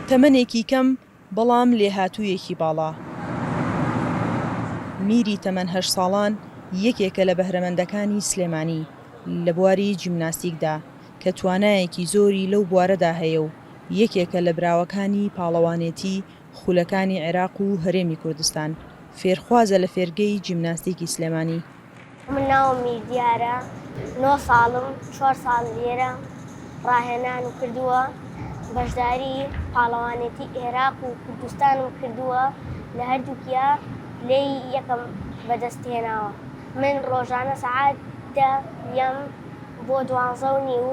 تەمەنێکی کەم بەڵام لێهاتوویەکی باڵا. میری تەمەن هەشت ساڵان یەکێکە لە بەهرەمەندەکانی سلێمانی لە بواری جیمناستیکدا کە توانایەکی زۆری لەو بوارەدا هەیە و یەکێکە لە براوەکانی پاڵەوانێتی خولەکانی عێراق و هەرێمی کوردستان، فێرخوازە لە فێرگەی جیمناستیکی سلێمانی. من ناوم میر دیارە نۆ ساڵم چوار ساڵ لێرە ڕاهێنانم کردووە بەشداری پاڵەوانێتی ئێراق و کوردستانم کردووە لە هەردووکیا پلەی یەکەم بەدەست هێناوە من ڕۆژانە سەعات دە یەم بۆ دوانزە و نیو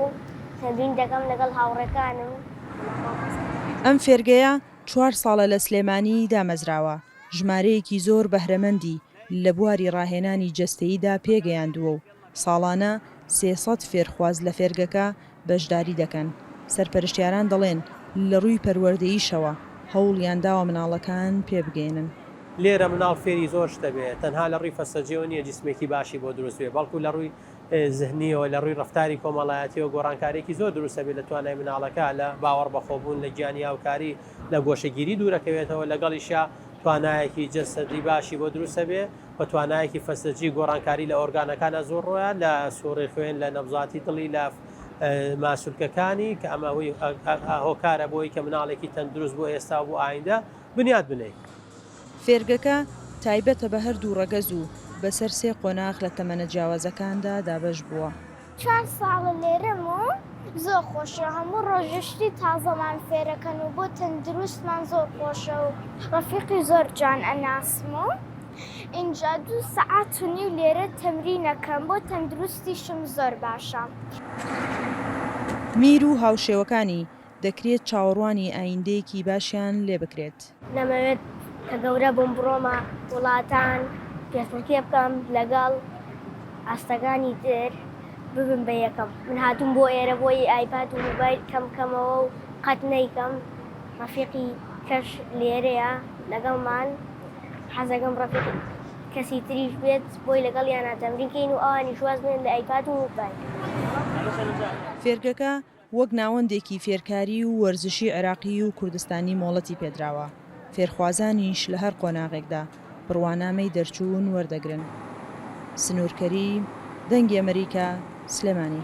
تەمرین دەکەم لەگەڵ هاوڕێکانم. ئەم فێرگەیە چوار ساڵە لە سلێمانی دامەزراوە، ژمارەیەکی زۆر بەهرەمەندی لە بواری ڕاهێنانی جەستەییدا پێگەیاندووە و ساڵانە 300 فێرخواز لە فێرگەکە بەشداری دەکەن، سەرپەرشتیاران دەڵێن لە ڕووی پەروەردەییشەوە هەوڵیان داوە مناڵەکان پێبگەیەنن. لێرە مناڵ فێری زۆر شت دەبێ، تەنها لە ڕووی فەسەجیەوە نییە جیسمێکی باشی بۆ دروست بێ، بەڵکو لە ڕووی زهنیەوە، لە ڕووی ڕەفتاری کۆمەڵایەتیەوە گۆڕانکاریەکی زۆر دروست ئەبێ لە توانای مناڵەکە، لە باوەڕ بەخۆبوون، لە گیانی هاوکاری، لە گۆشەگیری دوورەکەوێتەوە، لەگەڵیشیا توانایەکی جەسەدی باشی بۆ دروست ئەبێ و توانایەکی فەسەجی گۆڕانکاری لە ئۆرگانەکانا زۆر ڕۆیە، لە سوڕی خوێن، لە نەبزاتی دڵی، لە ماسولکەکانی، کە ئەمە هۆکارە بۆی کە مناڵێکی تەندروست بۆ ئێستا و بۆ ئایندە بنیات بنێی. فێرگەکە تایبەتە بە هەردوو ڕەگەز و بەسەر سێ قۆناغ لە تەمەنە جیاوازەکاندا دابەش بووە. چوار ساڵە لێرەم و زۆر خۆشە هەموو ڕۆژێ شتی تازەمان فێرەکەن و بۆ تەندروستمان زۆر خۆشە و ڕەفیقی زۆر جوان ئەناسم و ئینجا دوو سەعات و نیو لێرە تەمرینەکەم بۆ تەندروستیشم زۆر باشە. میر و هاوشێوەکانی دەکرێت چاوەڕوانی ئایندەیەکی باشیان لێبکرێت. دەمەوێت کە گەورە بووم بڕۆمە وڵاتان پێشبڕکێ بکەم لەگەڵ ئاستەکانی تر ببم بە یەکەم من هاتووم بۆ ئێرە بۆی ئایپاد و موبایل کەم کەمەوە و قەت نەیکەم ڕەفیقی کەش لێرەیە لەگەڵمان حەزەکەم ڕەفیقی کەسی تریش بێت بۆی لەگەڵیانا تەمرین کەین و ئەوانیش واز بێنن لە ئایپاد و موبایل. فێرگەکە وەک ناوەندێکی فێرکاری و وەرزشی عێراقی و کوردستانی مۆڵەتی پێدراوە، فێرخوازانیش لە هەر قۆناغێکدا بڕوانامەی دەرچوون وەردەگرن. سنوور کەریم، دەنگی ئەمەریکا، سلێمانی.